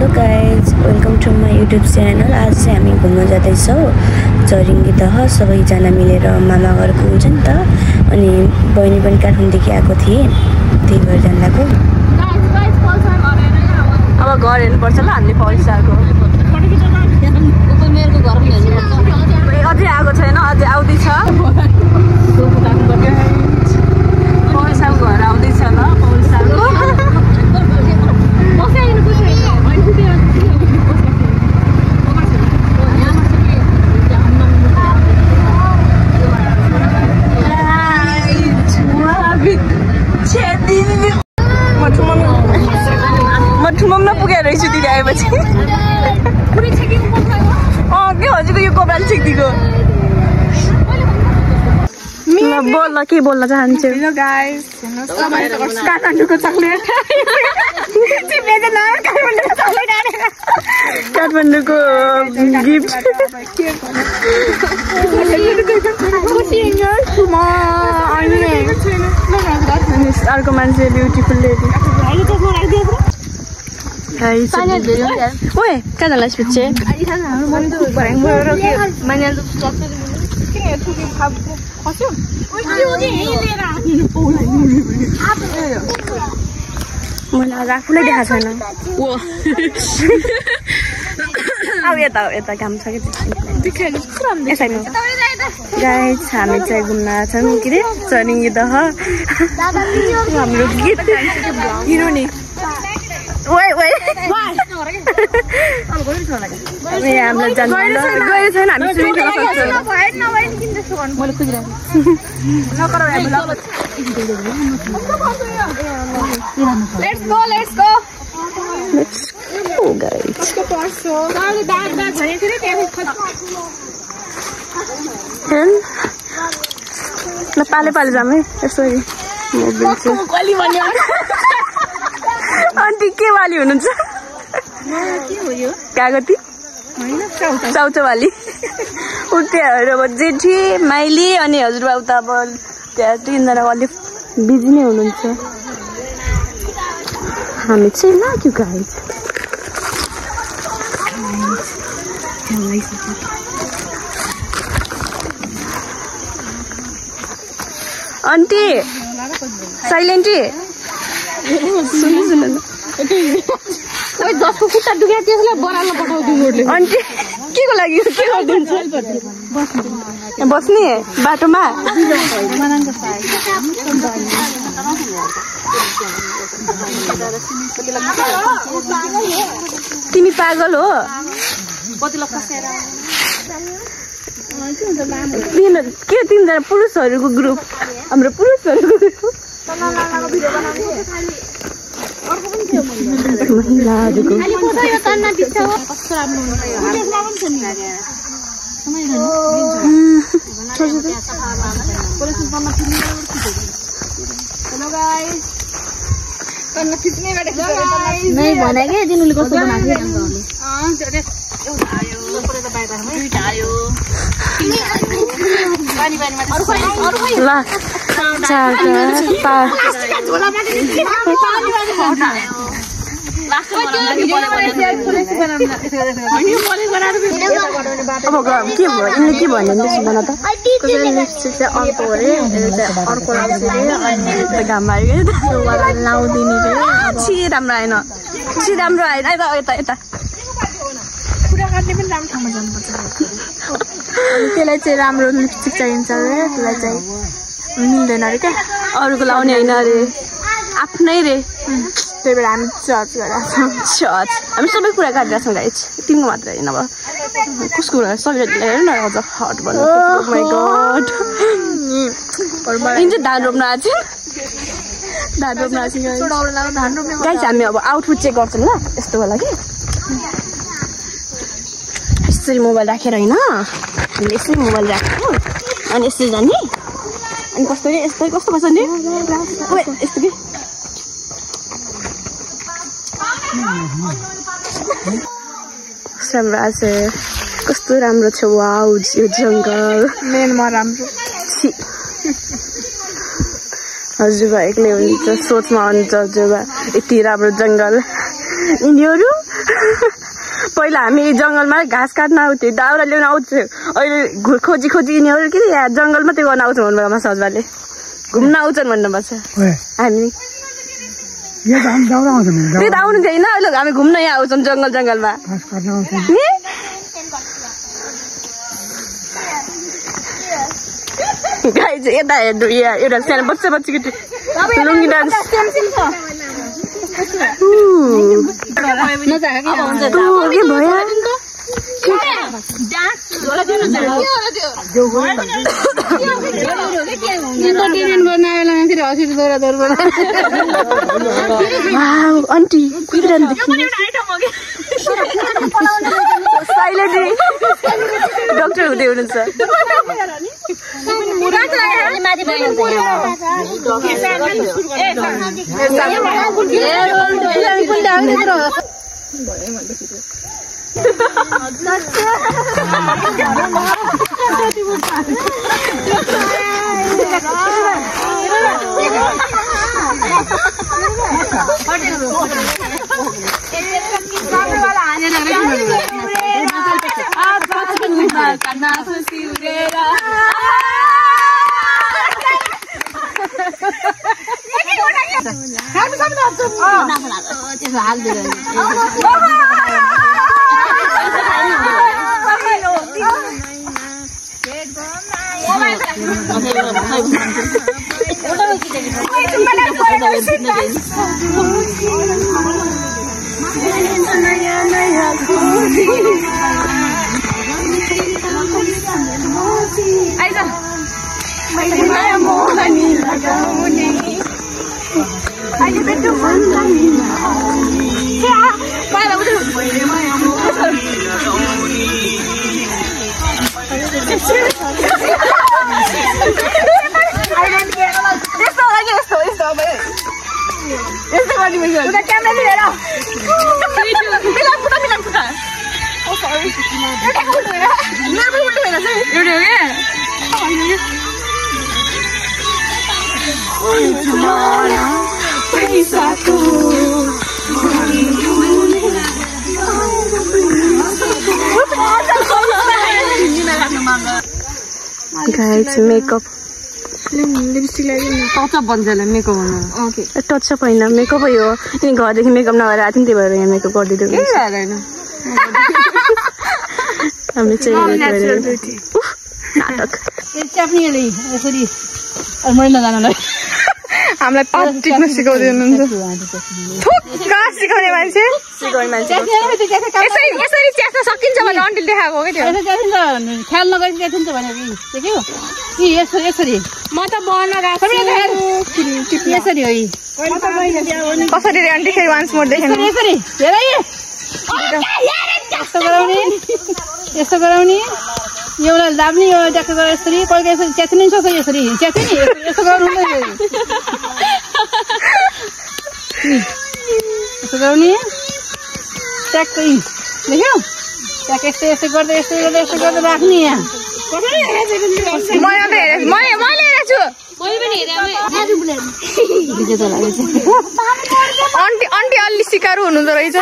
Hello guys, welcome to my YouTube channel. आज चाहिँ हामी घुम्न जाँदैछौँ चरिङ्गी दह। सबैजना मिलेर मामा घरको हुन्छ नि त, अनि बहिनी पनि काठमाडौँदेखि आएको थिए, त्यही भएर जान लाग्यो। अब घर हेर्नुपर्छ ल हामीले पैसाको। अझै आएको छैन, अझै आउँदैछ। पैसाको घर आउँदैछ ल। ठुममा पुगेर रहेछु दिदी आएपछि। के हजुरको यो कपडाले छेकिदिएको। बोल्न के बोल्न चाहन्छु? काठमाडौँको चक्लेट, काठमाडौँको गिफ्ट। अर्को मान्छे ब्युटिफुल लेडी। ओए कहाँ जाँदा पछि मलाई आज आफूलाई देखाएको छैन। अब यता काम छ कि गाइज, हामी चाहिँ घुम्न छौँ के अरे चरिङ्गी दह। हाम्रो गीत हिरो नि हामीलाई जानु गयो छैन। हामी स्विमिङ खेल्न सक्छौँ। पाले पाले जाऊँ है यसरी। अन्टी के वाली हुनुहुन्छ? कागती चाउचावाली। ऊ त्यहाँ जेठी माइली अनि हजुरबाबु त अब त्यहाँ तिनजना अलिक बिजी नै हुनुहुन्छ। हामी चाहिँ लाग्यो गाइज। अन्टी साइलेन्टी सुन्नु न। जसको खुट्टा दुख्या त्यसलाई बराल्न पठाउँछु। अन्टी के को लागि के गरिदिन्छ? बस्ने बाटोमा। तिमी पागल हो? के तिनजना पुरुषहरूको ग्रुप, हाम्रो पुरुषहरूको ग्रुप। महिलाहरूको भनेकै दिनुले कस्तो बनाएको ल अब के भयो? यिनले के भन्यो त्यसो भन त। लिपस्टिक चाहिँ अर्को अरे, अर्को घाम आयो लाउदिने रे। छि राम्रो आएन, छि राम्रो आएन। यता यता यता कुरा गर्ने पनि राम्रो ठाउँमा जानुपर्छ। त्यसलाई चाहिँ राम्रो लिपस्टिक चाहिन्छ अरे, त्यसलाई चाहिँ मिल्दैन अरे क्या, अरूको लाउने होइन अरे, आफ्नै रे। त्यही भएर हामी चर्च गरिरहेको छौँ। चर्च हामी सबै कुरा गरिरहेको छौँ गाइज, तिम्रो मात्र होइन। अब कसको कुरा सबैले हेर न। अझ हट भन्नु। माई गड, यिन चाहिँ धान रोप्न आएको छ। धान रोप्न आएको छ गाइज। हामी अब आउटफिट चेक गर्छौँ ल। यस्तो होला कि यसरी मोबाइल राखेर होइन, हामीले यसरी मोबाइल राखेको अनि यसरी जाने। अनि कस्तो नि यस्तो कस्तो पर्छ नि यस्तो कि राम्रो आज कस्तो राम्रो छ। वाउ, यो जङ्गल मेनमा राम्रो। हजुरबा एक्लै हुनुहुन्छ, सोचमा हुनुहुन्छ हजुरबा। यति राम्रो जङ्गल यिनीहरू पहिला हामी जंगलमा घाँस काट्न आउँथ्यो दाउरा ल्याउन आउँथ्यो अहिले खोजी खोजी यिनीहरू के यहाँ जंगल मात्रै गर्न आउँछ भन्नुभयो सजबाले घुम्न आउँछन् भन्नुपर्छ हामी त्यही त आउनु थिएन अहिले हामी घुम्न यहाँ आउँछौँ जंगलमा गाई चाहिँ यता हेर्नु यहाँ एउटा सानो बच्चा केटी लुङ्गी डान्स के भयो आन्टी डक्टर हुँदै हुनुहुन्छ Guys, makeup. Lipstick touch up bन्छ मेकअप गर्नु ओके टच अप हैन मेकअप हो यो अनि घरदेखि मेकअप नगरेर आथिन त्यही भएर यहाँ मेकअप गर्दिदियो के हैन हामी चाहिँ नेचुरल ब्युटी नाटक यो च्याप्नीले यसरी मैले नजान्नलाई हामीलाई पाप टिक्न सिकाउँदै हुनुहुन्छ थुक्का सिकाउने मान्छे यसरी च्यास्न सकिन्छ भने अन्टिल देखाएको हो के त्यो ख्याल नगरी च्यासिन्छ भने के के हो कि यसरी म त बन राख्छु यसरी हो कसरी रे आन्टी फेरि वान्स मोर देखेन यसरी हेर यस्तो गराउने एउटा दाब्ने यो ट्याक्क गरेर यसरी कहिले यसरी च्यात्नै सक्छ यसरी च्यात्ने नि यस्तो गराउनु यस्तो गराउने ट्याक्कै देख्यौ ट्याक्क यस्तो यस्तो गर्दै राख्ने यहाँ मैले हेरेको छु आन्टी अलि सिकारु हुनुहुँदो रहेछ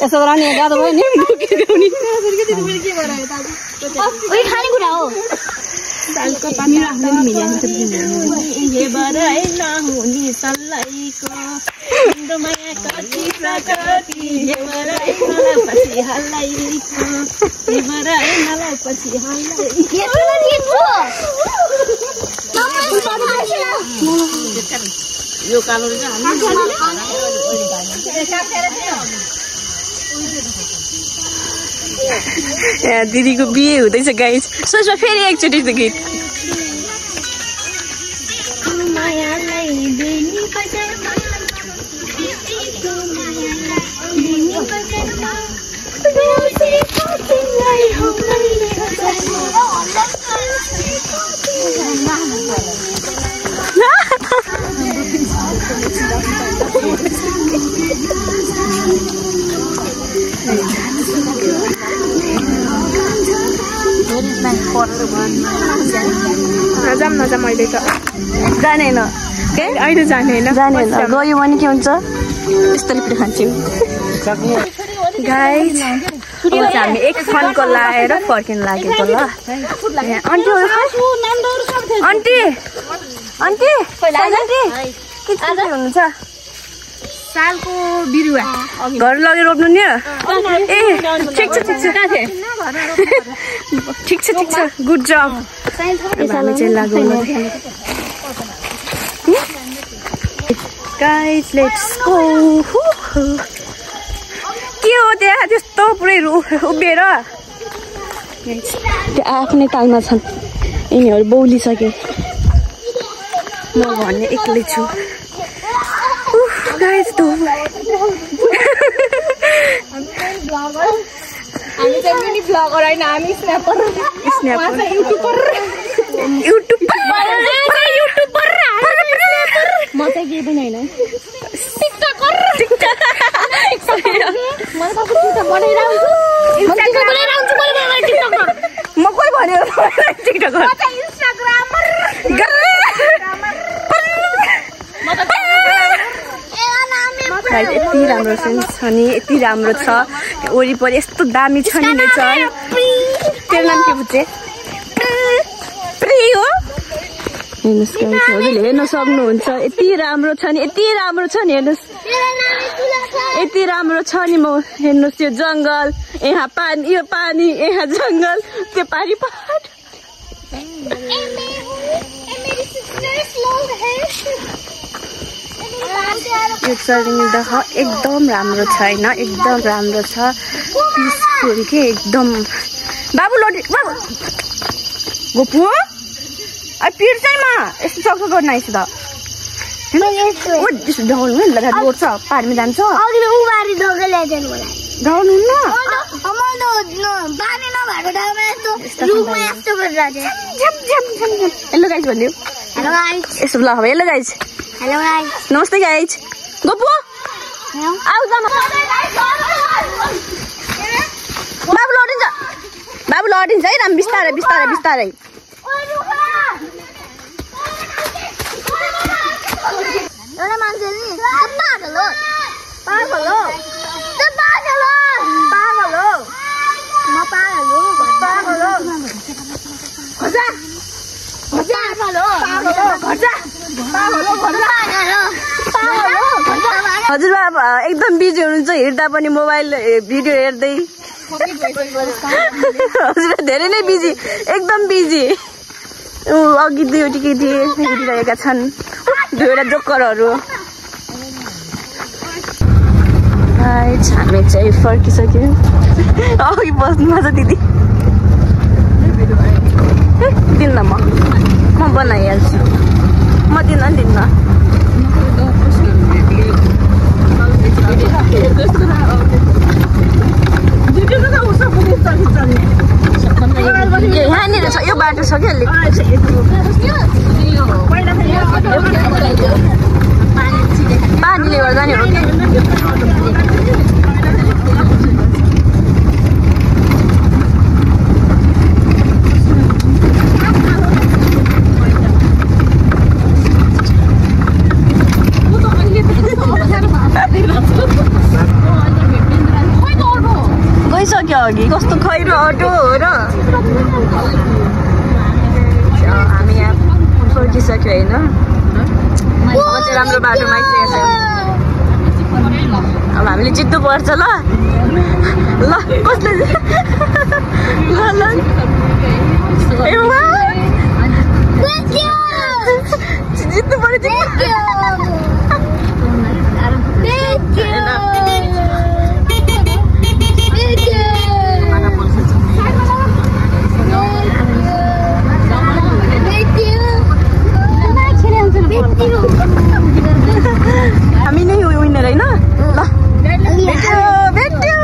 यसो गराउने गाह्रो भयो नि खानेकुरा हो दालको पानी राख्दै मिलाइन्छ यो कालो दिदीको बिहे हुँदैछ गाइस सोचमा फेरि एकचोटि त गीत नजाम अहिले त जानेन के अहिले जानेन गयो भने के हुन्छ यस्तोले पनि खान्छौँ गाइस हामी एक फनको लाएर फर्किन लागेको ल आन्टी के हुनुहुन्छ सालको बिरुवा घर लगेर रोप्नु नि ए ठिक छ गुड जब हामी चाहिँ लाग्नु गाइस लेट्स गो के हो त्यहाँ त्यस्तो पुरै उभिएर त्यो आफ्नै तालमा छन् यिनीहरू बौलिसके म भन्ने एक्लै छु गाइस त हामी चाहिँ मिनी ब्लगर हैन हामी स्न्यापर युट्युबर म चाहिँ के पनि हैन टिकटकर म कोही भन्यो टिकटकर यति राम्रो सेन्स छ नि यति राम्रो छ वरिपरि यस्तो दामी छ नि नेचर तेरो नाम के बुझ्छे प्रिय हो हेर्नुहोस् गाइस हजुरले हेर्न सक्नुहुन्छ यति राम्रो छ नि हेर्नुहोस् यति राम्रो छ नि म हेर्नुहोस् यो जङ्गल यहाँ पानी यो पानी यहाँ जङ्गल त्यो पानी पहाड यो चलिँदा एकदम राम्रो छ हैन एकदम राम्रो छ पिसफुल के एकदम बाबु लोडी बाबु गोपु आ पिर्चैमा यस्तो सक्छ गर्न आइछ त ओ दिस डाउन न लगा रोड्छ पानीमा जान्छ अघि उबारी दगले ल्याइदिनु मलाई डाउन हुन्न पानी नभएको ठाउँमा यस्तो रुखमा यस्तो गरिरहेछ हेलो गाइस भन्दियो हेलो गाइस यसो ल हेलो गाइस नमस्ते गाइस गोपु आउ जाम बाबु लडिन्छ है राम बिस्तारै एउटा मान्छे नि पागल हो म पागल हो हजुर बाबा एकदम बिजी हुनुहुन्छ हिँड्दा पनि मोबाइल भिडियो हेर्दै हजुर धेरै नै बिजी एकदम बिजी अघि दुईवटा केटी हिँडिरहेका छन् दुईवटा जोकरहरू हामी चाहिँ फर्किसक्यौँ अघि बस्नुमा छ दिदी दिन्न म बनाइहाल्छु म दिन्न यहाँनिर छ यो बाटो छ कि अलिक पानीले गर्दा नि हो कि गइसक्यो अघि कस्तो खैरो अटो हो र हामी यहाँ फर्किसक्यो होइन चाहिँ राम्रो बाटोमा आइसकेको छ अब हामीले जित्नु पर्छ ल कसले ल जित्नु पर्यो हामी नै विनर होइन ल भेट्यो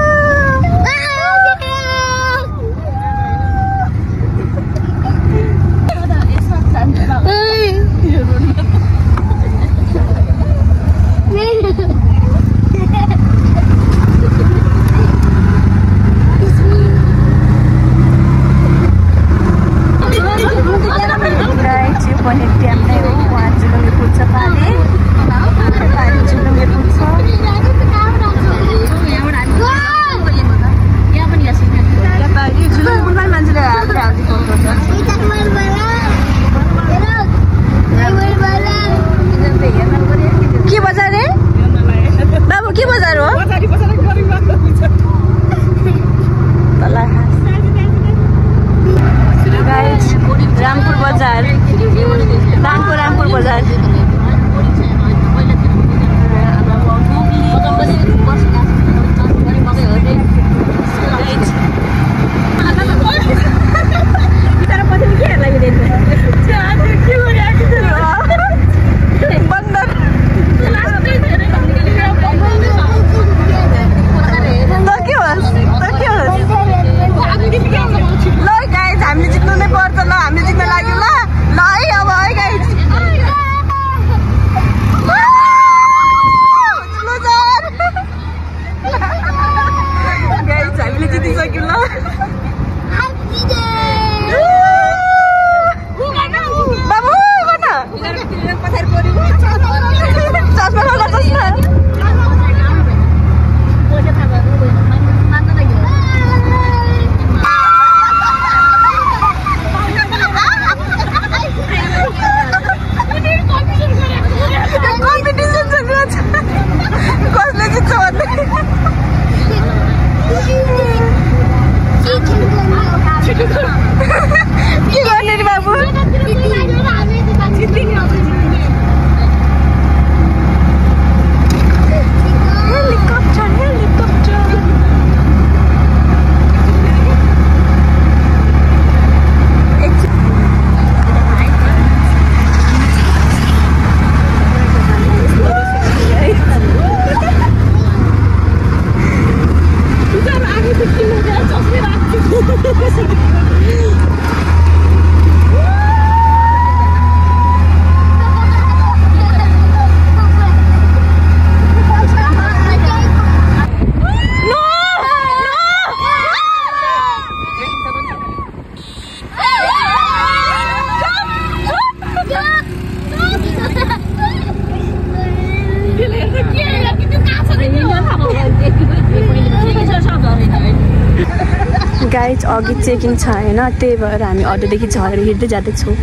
गाइज अघि चेकिङ छ होइन, त्यही भएर हामी अटोदेखि झरेर हिँड्दै जाँदैछौँ।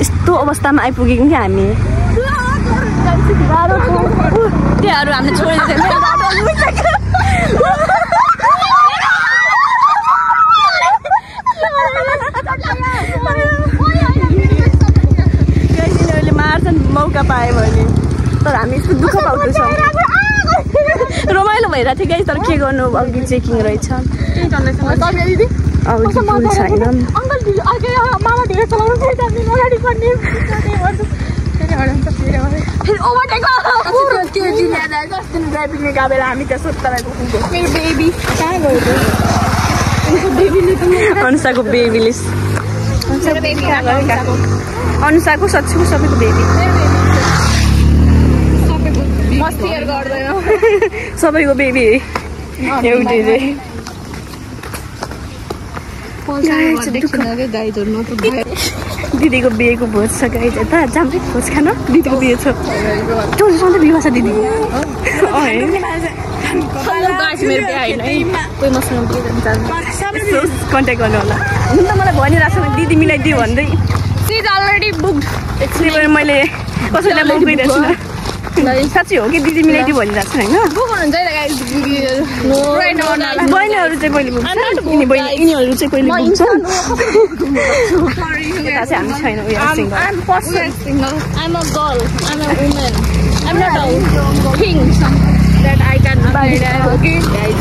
यस्तो अवस्थामा आइपुग्यौँ कि हामी। त्यहाँहरू हामीले छोडिदिन्छ। यिनीहरूले मार्छन् मौका पायो भने, तर हामी यस्तो दुःख पाउँदैछौँ। रमाइलो भइरहेको थियो गाइस, तर के गर्नु, अघि चेकिङ रहेछ। अब फुल छैन। अनुसाको बेबीले, अनुसाको सच्चीको सबैको बेबी, सबैको बेबी एउटै। दिदीको बिहेको भोज छ गाइज, यता जाम्रै भोज खान। दिदीको बिहे छ, सधैँ बिहे छ दिदीको। कन्ट्याक्ट गर्नु होला। हुन त मलाई भनिरहेको छ दिदी मिलाइदियो भन्दै। Seat already booked. त्यही मैले कसैलाई बोकिदिएको छु। साँच्चै हो कि दिदी मिलाइदियो भनिरहेको छ होइन। बहिनीहरू चाहिँ पहिले पुग्छ, यिनीहरू चाहिँ पहिले पुग्छ। यता चाहिँ हामी छैनौँ।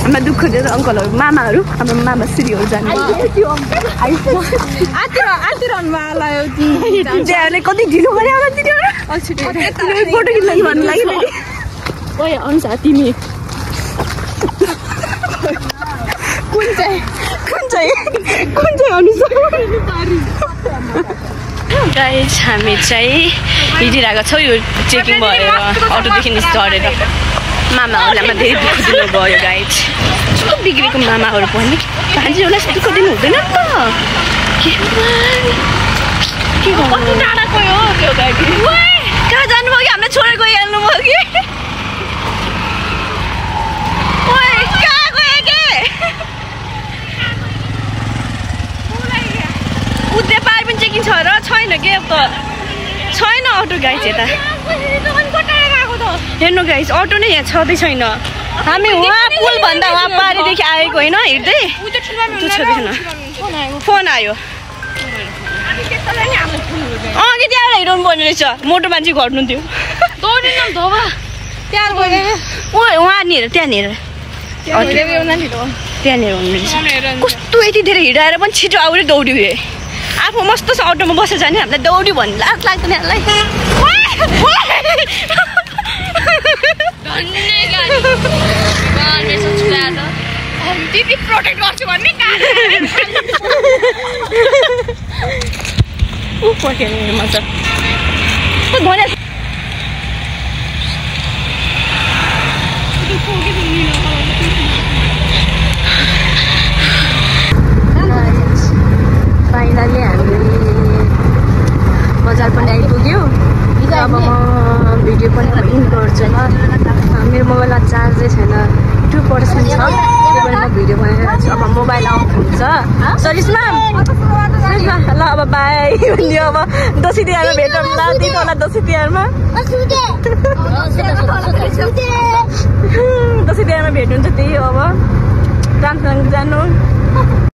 हामीलाई दुःख दिएर अङ्कलहरू, मामाहरू, हाम्रो मामा श्रीहरू जानु। त्यहाँहरूले कति ढिलो गरे होला फोटो खिच्नु भन्नु लागि। अनुसार तिमी कुन चाहिँ अनुसार गाइस, हामी चाहिँ हिँडिरहेको छौँ। यो चेकिङ भएर अटोदेखि झरेर मामाहरूलाई धेरै दुःख दिनु भयो गाइस। कस्तो बिग्रेको मामाहरू पनि, भान्जीहरूलाई दुःख दिनु हुँदैन नि त। कति टाढा गयो त्यो गाडी, कहाँ जानुभयो कि हामीलाई छोडेर गइहाल्नु भयो कि। कहाँ गयो के उद्या पार पनि चेकिङ छ र छैन के, अब त छैन अटो गाइस। यता हेर्नु गाइस, अटो नै यहाँ छँदै छैन। हामी उहाँ पुलभन्दा उहाँ पारीदेखि आएको होइन, हिँड्दै फोन आयो। अघि त्यहाँ हिँडाउनु पर्ने रहेछ, मोटो मान्छे घट्नु थियो। उहाँनिर त्यहाँनिर हुनु। कस्तो यति धेरै हिँडाएर पनि छिटो आउने दौड्यो। आफू मस्त छ अटोमा बसेर जाने, हामीलाई दौड्यो भन्नु लाग्दैन यहाँलाई। दिदी प्रोटेक्ट गर्छु भन्ने मजा फाइनली हामी बजार पनि आइपुग्यो। अब म पर्सन छ त्यो पनि म भिडियो बनाइरहेको छु अब मोबाइल अफ हुन्छ सरिस्मा ल अब बाई भन्यो अब दसैँ तिहारमा भेटौँ ल दिनु होला दसैँ तिहारमा दसैँ तिहारमा भेट हुन्छ त्यही हो अब जानु